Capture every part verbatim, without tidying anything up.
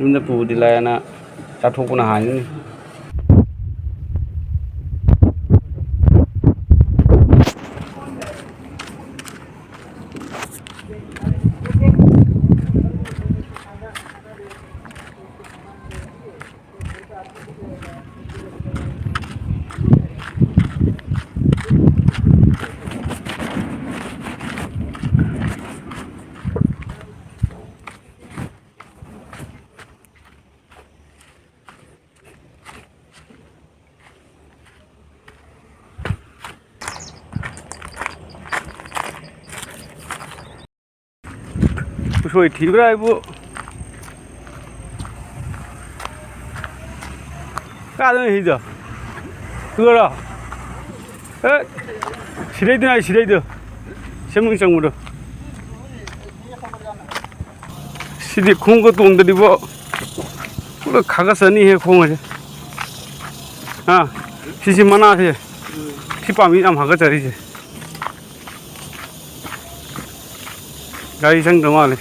ꯌꯨꯝꯗ ꯄꯨꯕꯗꯤ ꯂꯥꯏꯌꯦꯅ ꯆꯥꯊꯣꯛꯄꯅ ꯍꯥꯟꯅꯤꯅꯦ꯫ ꯎꯁꯣꯏ ꯊꯤꯕ꯭ꯔꯥ ꯑꯩꯕꯨ? ꯀꯥꯏꯗꯅꯣ ꯍꯤꯗꯣ? ꯇꯨꯔꯣ? ꯑꯦ, ꯁꯤꯗꯩꯗꯨꯅ ꯑꯩ ꯁꯤꯗꯩꯗꯣ꯫ ꯁꯦꯝꯕꯨꯡ ꯆꯪꯕꯗꯣ꯫ ꯁꯤꯗꯤ ꯈꯣꯡꯎꯞꯀ ꯇꯣꯡꯗ꯭ꯔꯗꯤꯕꯣ꯫ ꯄꯨꯂꯞ ꯈꯥꯒꯠꯆꯅꯤꯍꯦ ꯈꯣꯡ ꯑꯁꯦ꯫ ꯑꯥ, ꯁꯤꯁꯤ ꯃꯅꯥꯁꯦ꯫ ꯁꯤ ꯄꯥꯝꯃꯤ ꯌꯥꯝ ꯍꯥꯒꯠꯆꯔꯤꯁꯦ꯫ ꯒꯥꯔꯤ ꯆꯪꯗ꯭ꯔ ꯃꯥꯜꯂꯦ꯫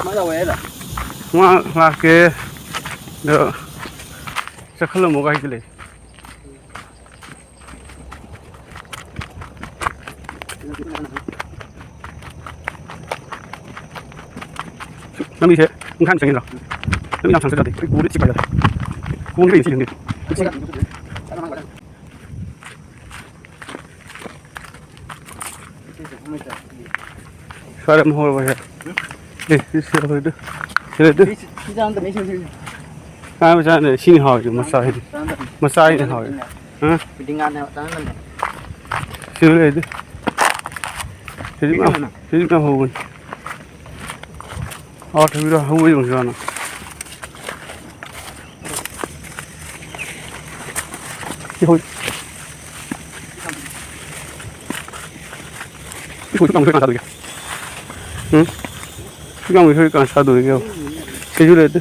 ꯃꯥ ꯌꯧꯔꯛꯑꯦꯗ꯫ ꯃꯥ ꯂꯥꯛꯀꯦ꯫ ꯑꯗꯣ ꯆꯠꯈꯠꯂꯝꯃꯣ ꯒꯥꯔꯤꯗ ꯂꯩ꯫ ꯂꯝꯕꯤꯁꯦ ꯄꯨꯡꯈꯥꯏ ꯑꯃ ꯆꯪꯉꯤꯗ꯭ꯔꯣ? ꯂꯝꯕꯤ ꯌꯥꯝ ꯁꯥꯡ ꯆꯠꯇ꯭ꯔꯗꯤ ꯑꯩ ꯄꯨꯔ ꯆꯤꯛꯄ ꯍꯥꯏꯇꯥꯔꯦ꯫ ꯈꯣꯡꯁꯦ ꯀꯩꯅꯣ ꯆꯤꯛꯏꯗꯨꯗꯤ? ꯁ꯭ꯋꯥꯏꯗ ꯑꯃ ꯍꯧꯔꯕ ꯁꯦ꯫ ꯑꯦ, ꯁꯤ ꯁꯤ ꯍꯧꯔꯤꯗꯨ꯫ ꯁꯤ ꯂꯩꯗꯨ꯫ ꯁꯤ, ꯁꯤ ꯆꯥꯝꯗ ꯃꯤ ꯁꯤ, ꯁꯤ꯫ ꯆꯥꯝꯃ ꯆꯥꯝꯗ ꯁꯤꯅ ꯍꯥꯎꯔꯤꯁꯦ, ꯃꯆꯥ ꯍꯥꯏꯗꯤ꯫ ꯆꯥꯝꯗ꯫ ꯃꯆꯥ ꯍꯥꯏꯅ ꯍꯥꯎꯔꯤꯁꯦ꯫ ꯍꯥ? ꯐꯤꯗꯤꯡ ꯉꯥꯅꯦ ꯍꯥꯏꯕ, ꯆꯥꯝꯗ꯫ ꯁꯤ ꯂꯩꯗꯨ꯫ ꯁꯤꯗꯤ ꯃꯌꯥꯝ, ꯁꯤꯗꯤ ꯃꯌꯥꯝ ꯍꯧꯕꯅꯤ꯫ ꯑꯥ, ꯊꯣꯏꯕꯤꯗ ꯍꯧꯕ ꯌꯦꯡꯉꯨꯁꯤꯔꯥꯅ꯫ ꯁꯤ ꯍꯧ-, ꯁꯤ ꯍꯧꯖꯤꯛ ꯀꯥꯡꯁꯣꯏ ꯀꯅꯥ ꯆꯥꯗꯣꯏꯒꯦ? ꯎꯝ? ꯁꯤ ꯀꯥꯡꯁꯣꯏ ꯀꯅꯥ ꯆꯥꯗꯣꯏꯒꯦ? ꯁꯤꯁꯨ ꯂꯩꯇꯦ꯫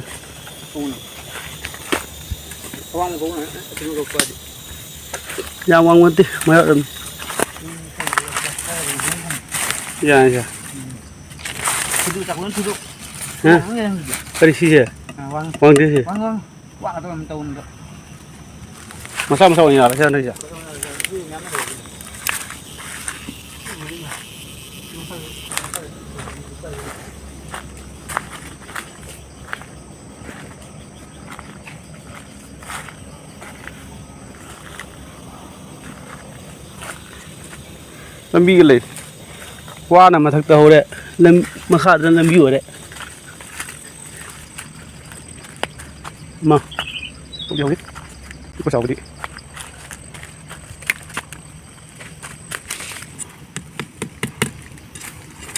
ꯌꯥꯝ ꯋꯥꯡꯕ ꯅꯠꯇꯦ, ꯃꯌꯥꯏ ꯑꯣꯏꯔꯝꯅꯤ꯫ ꯌꯥꯏ, ꯌꯥꯏ꯫ ꯍꯥ? ꯀꯔꯤ ꯁꯤꯁꯦ? ꯑꯥ, ꯋꯥꯡ-, ꯋꯥꯡꯗꯦ ꯁꯤ꯫ ꯋꯥꯡ, ꯋꯥꯡ꯫ ꯋꯥꯡꯒꯗꯕ ꯑꯃ ꯇꯧꯕꯅꯤꯗꯣ꯫ ꯃꯆꯥ ꯃꯆꯥ ꯑꯣꯏꯅ ꯌꯥꯔꯦ ꯁꯤ ꯍꯟꯗꯛꯁꯦ꯫ ꯂꯝꯕꯤꯒ ꯂꯩ꯫ ꯋꯥꯅ ꯃꯊꯛꯇ ꯍꯧꯔꯦ, ꯂꯝ-, ꯃꯈꯥꯗꯅ ꯂꯝꯕꯤ ꯑꯣꯏꯔꯦ꯫ ꯃꯥ, ꯍꯧꯖꯤꯛ, ꯍꯧꯖꯤꯛ꯫ ꯄꯤꯛꯄ ꯆꯥꯎꯕꯗꯤ꯫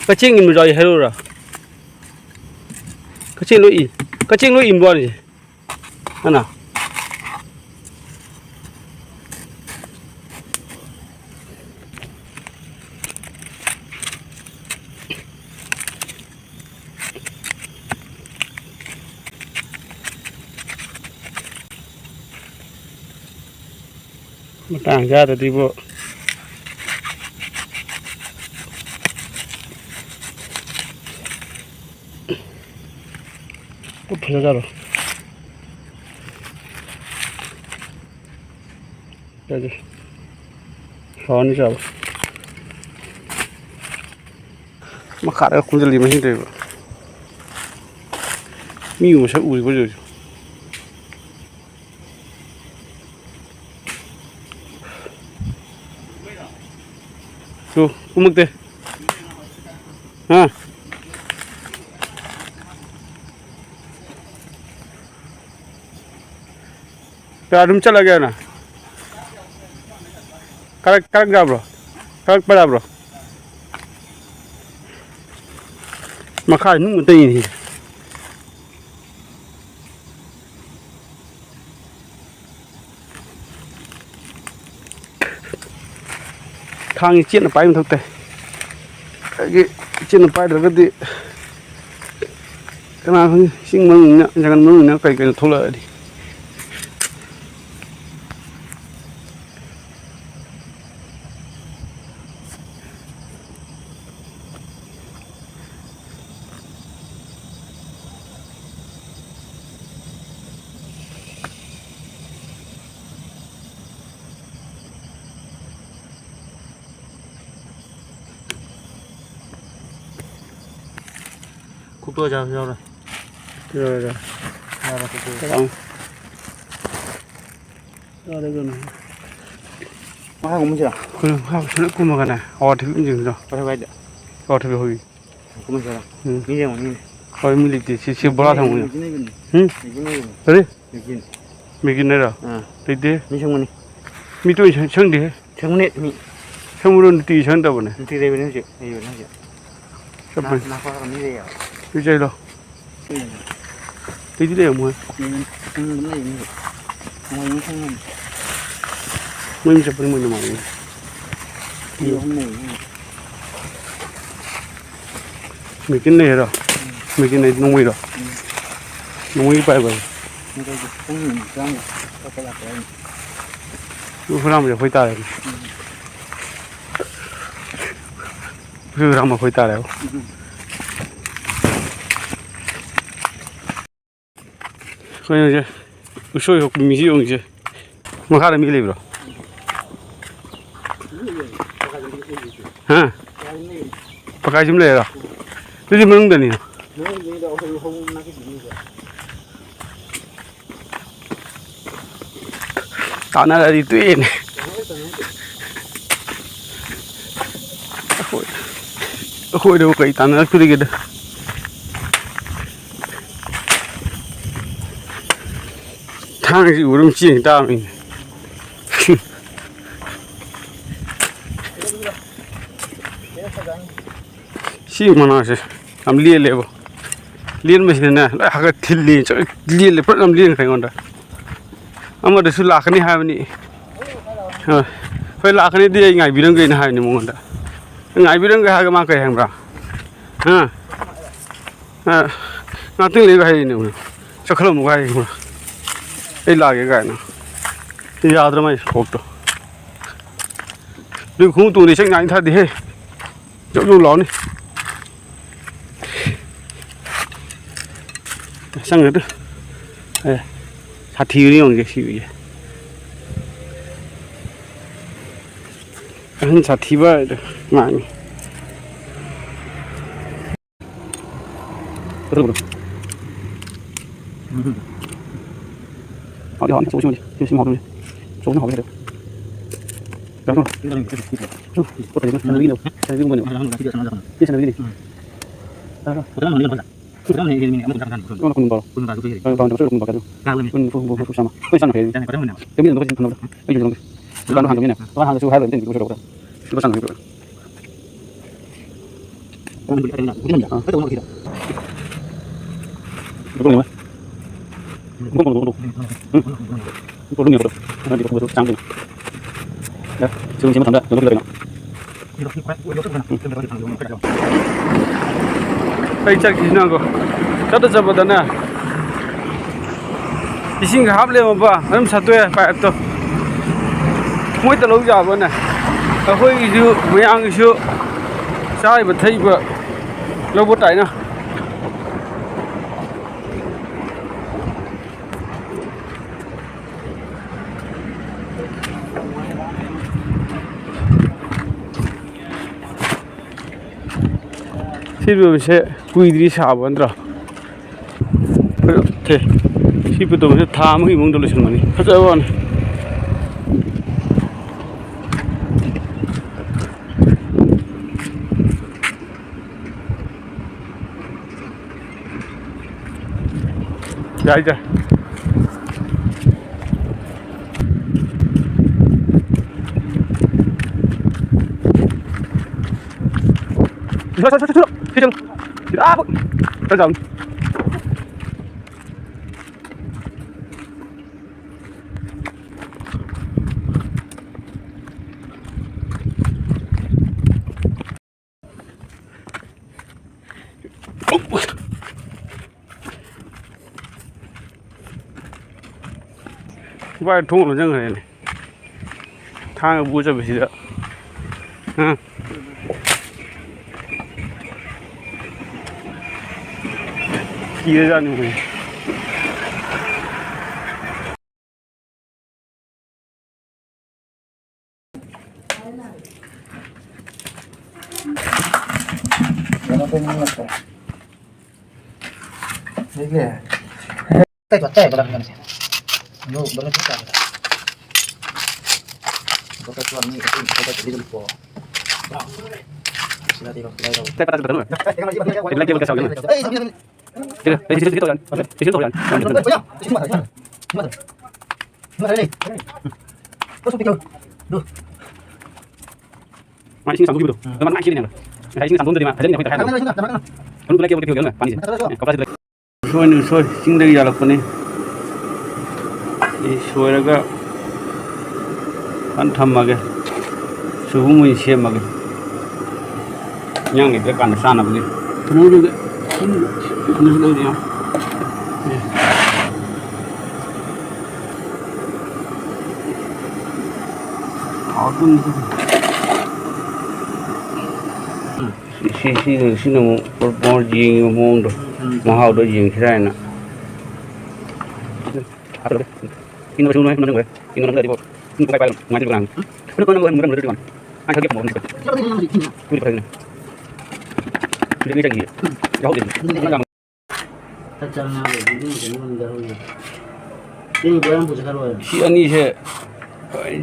ꯀꯛꯆꯦꯡ ꯏꯟꯕꯁꯨ ꯌꯥꯎꯏ ꯍꯥꯏꯔꯛꯎꯔꯥ? ꯀꯛꯆꯦꯡ ꯂꯣꯏ ꯏ-, ꯀꯛꯆꯦꯡ ꯂꯣꯏ ꯏꯟꯕ ꯋꯥꯅꯤ꯫ ꯑꯅ꯫ ꯃꯇꯥꯡ ꯆꯥꯗ꯭ꯔꯗꯤꯕꯣ꯫ ꯐꯖꯖꯥꯠꯂꯣ꯫ ꯌꯥꯗꯦ꯫ ꯁꯥꯎꯔꯅꯤ ꯆꯥꯕ꯫ ꯃꯈꯥꯗꯒ ꯀꯨꯝꯖꯜꯂꯤ ꯃꯁꯤ ꯇꯧꯔꯤꯕ꯫ ꯃꯤꯕꯨ ꯃꯁꯛ ꯎꯔꯤꯕ꯭ꯔꯥ ꯍꯧꯖꯤꯛ? ꯇꯨ, ꯀꯨꯝꯃꯛꯇꯦ꯫ ꯍꯥ? ꯀꯌꯥ ꯑꯗꯨꯝ ꯆꯠꯂꯒꯦꯅ? ꯀꯥꯔꯛ-, ꯀꯥꯔꯛ ꯌꯥꯕ꯭ꯔꯣ? ꯀꯥꯔꯛꯄ ꯌꯥꯕ꯭ꯔꯣ? ꯃꯈꯥ ꯅꯨꯡ ꯑꯇꯩꯅꯤ꯫ ꯊꯥꯡꯁꯤ ꯆꯦꯠꯅ ꯄꯥꯏꯕ ꯃꯊꯧ ꯇꯥꯏ꯫ ꯑꯗꯒꯤ ꯆꯦꯠꯅ ꯄꯥꯏꯗ꯭ꯔꯒꯗꯤ ꯀꯅꯥ ꯈꯪꯅꯤ, ꯏꯁꯤꯡ ꯃꯅꯨꯡꯅ, ꯖꯪꯒꯜ ꯃꯅꯨꯡꯅ ꯀꯔꯤ ꯀꯩꯅꯣ ꯊꯣꯛꯂꯛꯑꯗꯤ꯫ ꯐꯣꯇꯣ ꯌꯥꯎꯔꯦ, ꯌꯥꯎꯔꯦ꯫ ꯌꯥꯎꯔꯦ, ꯌꯥꯎꯔꯦ꯫ ꯌꯥꯎꯔꯦ, ꯐꯣꯇꯣ꯫ ꯌꯥꯎꯔꯦ꯫ ꯌꯥꯎꯔꯦ, ꯀꯩꯅꯣ꯫ ꯃꯈꯥ ꯀꯨꯝꯁꯤꯔꯥ? ꯑꯩꯈꯣꯏꯅ ꯃꯈꯥ ꯀꯨꯝꯁꯤꯅ ꯀꯨꯝꯃꯒꯅꯦ, ꯑꯋꯥꯊꯕꯤ ꯑꯃ ꯌꯦꯡꯁꯤꯔꯣ? ꯍꯣꯏ, ꯍꯣꯏ, ꯍꯣꯏ꯫ ꯑꯋꯥꯊꯕꯤ ꯍꯧꯋꯤ꯫ ꯀꯨꯝꯁꯤꯔꯥ? ꯎꯝ꯫ ꯃꯤ ꯌꯦꯡꯉꯨꯅꯤ꯫ ꯍꯣꯏ, ꯃꯤ ꯂꯩꯇꯦ꯫ ꯁꯤ, ꯁꯤ ꯕꯣꯔꯥ ꯊꯝꯃꯨ꯫ ꯃꯦꯆꯤꯟ ꯂꯩꯕꯅꯤ꯫ ꯎꯝ? ꯃꯦꯆꯤꯟ ꯂꯩꯕꯅꯤ꯫ ꯀꯔꯤ? ꯃꯦꯆꯤꯟ꯫ ꯃꯦꯆꯤꯟ ꯍꯥꯏꯔꯣ? ꯑꯥ꯫ ꯂꯩꯇꯦ꯫ ꯃꯤ ꯁꯪꯕꯅꯤ꯫ ꯃꯤ ꯇꯣꯏꯅ ꯁꯪ-, ꯁꯪꯗꯦꯍꯦ꯫ ꯁꯪꯕꯅꯦ ꯃꯤ꯫ ꯁꯪꯕ꯭ꯔꯣ? ꯅꯨꯡꯇꯤꯒꯤ ꯁꯪꯗꯕꯅꯦ꯫ ꯅꯨꯡꯇꯤꯒꯤ ꯂꯩꯕꯅꯦ ꯍꯧꯖꯤꯛ꯫ ꯂꯩꯕꯅꯦ ꯍꯧꯖꯤꯛ꯫ ꯆꯠꯄꯅꯤ꯫ ꯅꯥ-, ꯅꯥꯄꯥ ꯃꯤ ꯂꯩꯌꯦꯕ꯫ ꯍꯧꯖꯤꯛ ꯆꯠꯂꯣ꯫ ꯎꯝ꯫ ꯂꯩꯗꯤ ꯂꯩꯔꯝꯃꯣꯏ꯫ ꯂꯩꯕꯅꯤ꯫ ꯁꯪ ꯑꯗꯨꯝ ꯂꯩꯕꯅꯦ ꯍꯧꯖꯤꯛ꯫ ꯅꯣꯡꯃꯥꯏꯖꯤꯡ ꯁꯪꯕꯅꯤ꯫ ꯃꯌꯨꯝ ꯆꯠꯄꯅꯤ ꯃꯣꯏ ꯅꯣꯡꯃꯥꯏꯖꯤꯡ꯫ ꯃꯤ ꯑꯍꯨꯝ ꯂꯩꯕꯅꯦ ꯍꯧꯖꯤꯛ꯫ ꯃꯦꯆꯤꯟ ꯂꯩ ꯍꯥꯏꯔꯣ? ꯎꯝ꯫ ꯃꯦꯆꯤꯟ ꯂꯩ ꯅꯣꯡꯃꯩꯔꯣ? ꯎꯝ꯫ ꯅꯣꯡꯃꯩ ꯄꯥꯏꯕ ꯍꯥꯏ꯫ ꯃꯦꯆꯤꯟ ꯂꯩ ꯄꯨꯡ ꯇꯔꯥꯃꯨꯛ ꯀꯛꯄ ꯂꯥꯛꯄ ꯌꯥꯏꯅꯦ꯫ ꯍꯨꯔꯥꯟꯕꯁꯦ ꯑꯩꯈꯣꯏ ꯇꯥꯔꯦꯅꯦ꯫ ꯎꯝ꯫ ꯍꯨꯔꯥꯟꯕ ꯑꯩꯈꯣꯏ ꯇꯥꯔꯦꯕ꯫ ꯎꯝ꯫ ꯀꯩꯅꯣꯁꯦ, ꯎꯁꯣꯏ ꯍꯧꯕ ꯃꯤꯁꯤ ꯌꯦꯡꯉꯨꯁꯦ꯫ ꯃꯈꯥꯗ ꯃꯤ ꯂꯩꯕ꯭ꯔꯣ? ꯍꯥ? ꯄꯀꯥꯏ ꯁꯨꯝ ꯂꯩꯔꯣ? ꯑꯗꯨꯗꯤ ꯃꯅꯨꯡꯗꯅꯤ꯫ ꯇꯥꯟꯅꯔꯗꯤ ꯇꯣꯛꯑꯦꯅꯦ꯫ ꯑꯩꯈꯣꯏ, ꯑꯩꯈꯣꯏꯗꯕꯨ ꯀꯩ ꯇꯥꯟꯅꯔꯛꯇꯣꯔꯤꯒꯦꯗ? ꯊꯥꯡꯁꯤ ꯎꯔ ꯑꯗꯨꯝ ꯆꯦꯟꯈꯤ ꯇꯥꯕꯅꯤꯅꯦ꯫ ꯁꯤ ꯃꯅꯥꯁꯦ ꯌꯥꯝ ꯂꯦꯜꯂꯦꯕ꯫ ꯂꯦꯟꯕꯁꯤꯗꯅꯦ ꯂꯣꯏ ꯍꯥꯒꯠ ꯊꯤꯜꯂꯤ, ꯂꯦꯜꯂꯦ, ꯄꯨꯂꯞ ꯌꯥꯝ ꯂꯦꯟꯈ꯭ꯔꯦ ꯑꯩꯉꯣꯟꯗ꯫ ꯑꯃꯗꯁꯨ ꯂꯥꯛꯀꯅꯤ ꯍꯥꯏꯕꯅꯤ꯫ ꯑ, ꯍꯣꯏ, ꯂꯥꯛꯀꯅꯤꯗꯤ ꯑꯩ ꯉꯥꯏꯕꯤꯔꯝꯒꯦꯅ ꯍꯥꯏꯕꯅꯤ ꯃꯉꯣꯟꯗ꯫ ꯉꯥꯏꯕꯤꯔꯝꯒꯦ ꯍꯥꯏꯔꯒ ꯃꯥ ꯀꯩ ꯍꯥꯏꯕ꯭ꯔꯥ? ꯑ? ꯑ, ꯉꯥꯛꯇꯪ ꯂꯩꯔꯒ ꯍꯥꯏꯔꯤꯅꯦ꯫ ꯆꯠꯈꯠꯂꯝꯃꯨ ꯍꯥꯏꯔꯤꯅꯦ꯫ ꯑꯩ ꯂꯥꯛꯑꯒꯦ ꯀꯥꯏꯅ꯫ ꯌꯥꯗ꯭ꯔ ꯃꯥꯏ ꯀꯣꯛꯇꯣ꯫ ꯑꯗꯨ ꯈꯣꯡꯎꯞ ꯇꯣꯡꯗꯤ ꯏꯁꯩ ꯉꯥꯡ ꯊꯥꯗꯦꯍꯦ꯫ ꯖꯧ ꯖꯧ ꯂꯥꯎꯅꯤ꯫ ꯆꯪꯉꯦ ꯑꯗꯨ꯫ ꯑꯦ, ꯁꯥꯊꯤꯕꯅꯤ ꯌꯦꯡꯉꯨꯁꯦ ꯁꯤ ꯎꯏꯌꯦ꯫ ꯑꯍꯟ ꯁꯥꯊꯤꯕ ꯍꯥꯏꯗꯣ ꯉꯥꯡꯉꯤ꯫ ꯎꯝ꯫ ꯍꯥꯎꯗꯤ ꯍꯥꯎꯅꯤ, ꯑꯆꯧꯕꯁꯤꯃꯗꯤ꯫ ꯁꯤ, ꯁꯤꯃ ꯍꯥꯎꯗꯣꯏꯅꯤ꯫ ꯑꯆꯧꯕꯁꯤꯅ ꯍꯥꯎꯕ ꯍꯦꯜꯂꯦ꯫ ꯀꯩꯅꯣ ꯇꯧꯔꯣ꯫ ꯁꯨ, ꯄꯣꯠ ꯂꯩꯕ, ꯁꯥꯟꯅꯕꯒꯤꯅꯦꯕ꯫ ꯁꯥꯟꯅꯕꯒꯤꯒꯨꯝꯕꯅꯦꯕ꯫ ꯁꯤ ꯁꯥꯟꯅꯕꯒꯤꯅꯦ꯫ ꯀꯨꯟ ꯕꯥꯔꯣ꯫ ꯀꯨꯟ ꯅꯤꯐꯨ, ꯍꯨꯝꯐꯨ, ꯍꯨꯝꯐꯨ ꯆꯥꯝꯃ꯫ ꯑꯩꯈꯣꯏ ꯆꯥꯝꯃ ꯈꯥꯏ꯫ ꯀꯩꯅꯣ ꯃꯤꯅ ꯑꯗꯨꯝ ꯈꯔ ꯊꯝꯅꯕ꯫ ꯑꯩ ꯌꯦꯡꯉꯝꯒꯦ꯫ ꯗꯨꯀꯥꯟꯗꯣ ꯍꯥꯡꯗꯣꯏꯅꯦ꯫ ꯗꯨꯀꯥꯟ ꯍꯥꯡꯉꯁꯨ ꯍꯥꯏꯔꯣꯏ, ꯑꯗꯨꯝ ꯄꯨꯊꯣꯔꯛꯑꯣ꯫ ꯂꯨꯄꯥ ꯆꯥꯝꯃ ꯄꯤꯔꯛꯑꯣ꯫ ꯑꯥ꯫ ꯂꯨꯄꯥ ꯀꯨꯟ꯫ ꯎꯝ꯫ ꯂꯨꯄꯥ ꯀꯨꯟ, ꯂꯨꯄꯥ ꯀꯨꯟ꯫ ꯎꯝ꯫ ꯂꯨꯄꯥ ꯀꯨꯟ ꯌꯥꯎꯕꯗꯣ꯫ ꯑꯗꯨꯗꯤ ꯂꯨꯄꯥ ꯀꯨꯟ ꯆꯥꯝꯃ ꯄꯤꯔꯛꯑꯣ꯫ ꯌꯥ, ꯁꯤ ꯁꯤ ꯃꯊꯪꯗ ꯀꯩꯅꯣ ꯄꯤꯔꯛꯑꯣ꯫ ꯑꯩ ꯆꯠꯈꯤꯁꯤꯅꯀꯣ꯫ ꯆꯠꯇ ꯆꯠꯄꯗꯅꯦ, ꯏꯁꯤꯡꯒ ꯍꯥꯞ ꯂꯩꯔꯝꯃꯕ ꯑꯗꯨꯝ ꯁꯠꯇꯣꯛꯑꯦ ꯄꯥꯏꯞꯇꯣ꯫ ꯃꯣꯏ ꯇꯧꯍꯧ ꯌꯥꯕꯅꯦ꯫ ꯑꯩꯈꯣꯏꯒꯤꯁꯨ, ꯃꯌꯥꯝꯒꯤꯁꯨ ꯆꯥꯔꯤꯕ ꯊꯛꯏꯕ ꯂꯧꯕ ꯇꯥꯏꯅ꯫ ꯁꯤ ꯔꯨꯝꯁꯦ ꯀꯨꯏꯗ꯭ꯔꯤ ꯁꯥꯕ ꯅꯠꯇ꯭ꯔꯣ? ꯁꯤ ꯄꯣꯇꯣꯁꯦ ꯊꯥ ꯑꯃꯒꯤ ꯃꯅꯨꯡꯗ ꯂꯣꯏꯁꯤꯟꯕꯅꯤ꯫ ꯐꯖꯕ ꯋꯥꯅꯤ꯫ ꯌꯥꯏ, ꯌꯥꯏ꯫ ꯁꯤ ꯆꯠꯂꯣ, ꯁꯤ ꯆꯠꯂꯣ꯫ ꯁꯤꯗ, ꯑꯥ, ꯐꯛ꯫ ꯆꯠ ꯆꯠꯂꯣ꯫ ꯚꯥꯏ, ꯊꯣꯡ ꯂꯣꯟꯁꯤꯟꯈ꯭ꯔꯦꯅꯦ꯫ ꯊꯥꯡꯒ ꯄꯨ ꯆꯠꯄꯁꯤꯗ꯫ ꯑ꯫ ꯀꯤꯔꯖꯥꯠꯅꯤ ꯃꯣꯏ꯫ ꯂꯩꯅꯦ꯫ ꯇꯩ ꯇꯩ ꯕꯂꯥ ꯅꯪꯁꯦ꯫ ꯅꯣ ꯕꯂꯥ ꯇꯩ ꯇꯩ꯫ ꯕꯂꯥ ꯇꯩ ꯃꯤ ꯑꯍꯨꯝ ꯕꯂꯥ ꯇꯩ ꯂꯤꯗꯨ ꯄꯣ꯫ ꯁꯤꯗ ꯇꯩ ꯇꯩ ꯇꯩ꯫ ꯇꯩ ꯄꯇꯥ ꯇꯩ ꯇꯩ꯫ ꯕꯂꯥ ꯇꯩ ꯕꯂꯥ ꯇꯩ꯫ ꯑꯩ ꯁꯤꯗ ꯁꯤꯗ ꯇꯧ ꯌꯥꯅꯤ꯫ ꯁꯤꯗ ꯇꯧ ꯌꯥꯅꯤ꯫ ꯃꯥ ꯏꯁꯤꯡ ꯆꯥꯝꯊꯣꯛꯈꯤꯕꯗꯣ꯫ ꯑꯗꯣ ꯃꯥ ꯅꯨꯡꯉꯥꯏ ꯁꯤꯖꯤꯟꯅꯩ ꯍꯥꯏꯕ꯫ ꯉꯁꯥꯏ ꯏꯁꯤꯡ ꯆꯥꯝꯊꯣꯛꯑꯝꯗ꯭ꯔꯗꯤ ꯃꯥ ꯐꯖꯅ ꯅꯈꯣꯏ ꯇꯪꯈꯥꯏ ꯍꯥꯞꯄꯣ꯫ ꯑꯗꯨ ꯄꯨꯂꯞ ꯀꯦꯕ ꯀꯦꯕ ꯀꯦꯕ ꯄꯥꯅꯤꯁꯦ꯫ ꯑꯦ, ꯀꯧꯇꯥꯁꯤꯗ ꯂꯩ꯫ ꯎꯁꯣꯏꯅꯤ, ꯎꯁꯣꯏ꯫ ꯆꯤꯡꯗꯒꯤ ꯌꯥꯜꯂꯛꯄꯅꯤ꯫ ꯑꯩ ꯁꯣꯏꯔꯒ ꯐꯖꯅ ꯊꯝꯃꯒꯦ꯫ ꯁꯣꯏꯕꯨꯝ ꯑꯣꯏꯅ ꯁꯦꯝꯃꯒꯦ꯫ ꯏꯟꯖꯥꯡ ꯂꯩꯇ꯭ꯔꯀꯥꯟꯗ ꯆꯥꯅꯕꯒꯤ꯫ ꯀꯩꯅꯣꯗꯨꯗ ꯁꯨꯝ ꯀꯩꯅꯣꯁꯨ ꯂꯩꯔꯤ ꯌꯥꯝ꯫ ꯑꯦ꯫ ꯍꯥꯎꯗꯣꯏꯅꯤ꯫ ꯁꯤ, ꯁꯤ, ꯁꯤ, ꯁꯤꯅ ꯑꯃꯨꯛ ꯄꯣꯔ-, ꯄꯣꯔ ꯌꯦꯡꯉꯤꯕ ꯃꯑꯣꯡꯗꯣ, ꯎꯝ꯫ ꯃꯍꯥꯎꯗꯣ ꯌꯦꯡꯁꯤꯔꯥ ꯍꯥꯏꯅ꯫ ꯏꯪꯕ ꯁꯨꯝ ꯅꯨꯡꯉꯥꯏ, ꯅꯨꯡꯉꯥꯏ, ꯅꯨꯡꯉꯥꯏ꯫ ꯏꯪꯕ ꯅꯝꯗ꯭ꯔꯗꯤꯀꯣ, ꯁꯨꯝ ꯄꯨꯡꯄꯥꯏ ꯄꯥꯏꯔꯒ ꯅꯨꯡꯉꯥꯏꯇꯦ ꯗꯨꯀꯥꯟ꯫ ꯐꯨꯠꯂ ꯀꯣꯟꯅ ꯃꯨꯟꯕ꯭ꯔꯥ ꯃꯨꯟꯗ꯭ꯔꯗꯤ ꯗꯨꯀꯥꯟ꯫ ꯑꯩ ꯊꯛꯀꯦ ꯐꯪꯕ ꯃꯨꯟꯕ꯭ꯔꯥ꯫ ꯀꯨꯏꯔꯦ ꯐꯖꯅ꯫ ꯁꯤꯗ ꯃꯤ ꯆꯪꯈꯤꯌꯦ꯫ ꯌꯥꯍꯧꯗꯦ꯫ ꯆꯥꯛ ꯆꯥꯅꯕ ꯏꯃꯨꯡ ꯃꯅꯨꯡꯗ ꯍꯧꯖꯤꯛ꯫ ꯏꯃꯨꯡ ꯄꯨꯔꯥ ꯄꯨꯁꯤꯜꯂꯔꯣꯏ꯫ ꯁꯤ ꯑꯅꯤꯁꯦ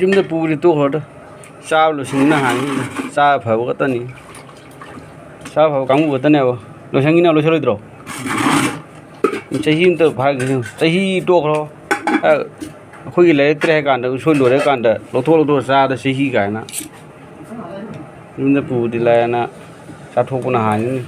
ꯌꯨꯝꯗ ꯄꯨꯕꯗꯤ ꯇꯣꯛꯈ꯭ꯔꯣꯗ꯫ ꯆꯥꯕ ꯂꯣꯏꯁꯤꯟꯕꯅ ꯍꯥꯟꯅꯤ꯫ ꯆꯥꯕ ꯐꯕ ꯈꯛꯇꯅꯤ꯫ ꯆꯥꯕ ꯐꯕ ꯀꯥꯡꯕꯨ ꯈꯛꯇꯅꯦꯕ꯫ ꯂꯣꯏꯁꯟꯒꯤꯅ ꯂꯣꯏꯁꯜꯂꯣꯏꯗ꯭ꯔꯣ? ꯆꯍꯤ ꯑꯃꯇ ꯐꯥꯔꯛꯈꯤꯅꯤ꯫ ꯆꯍꯤ ꯇꯣꯛꯈ꯭ꯔꯣ꯫ ꯑ, ꯑꯩꯈꯣꯏꯒꯤ ꯂꯩꯔꯛꯇ꯭ꯔꯦ ꯍꯥꯏ ꯀꯥꯟꯗ, ꯎꯁꯣꯏ ꯂꯣꯏꯔ ꯀꯥꯟꯗ ꯂꯧꯊꯣꯛ ꯂꯧꯊꯣꯛꯑ ꯆꯥꯗ ꯆꯍꯤ ꯀꯥꯏꯅ꯫ ꯌꯨꯝꯗ ꯄꯨꯕꯗꯤ ꯂꯥꯏꯌꯦꯅ ꯆꯥꯊꯣꯛꯄꯅ ꯍꯥꯟꯅꯤꯅꯦ꯫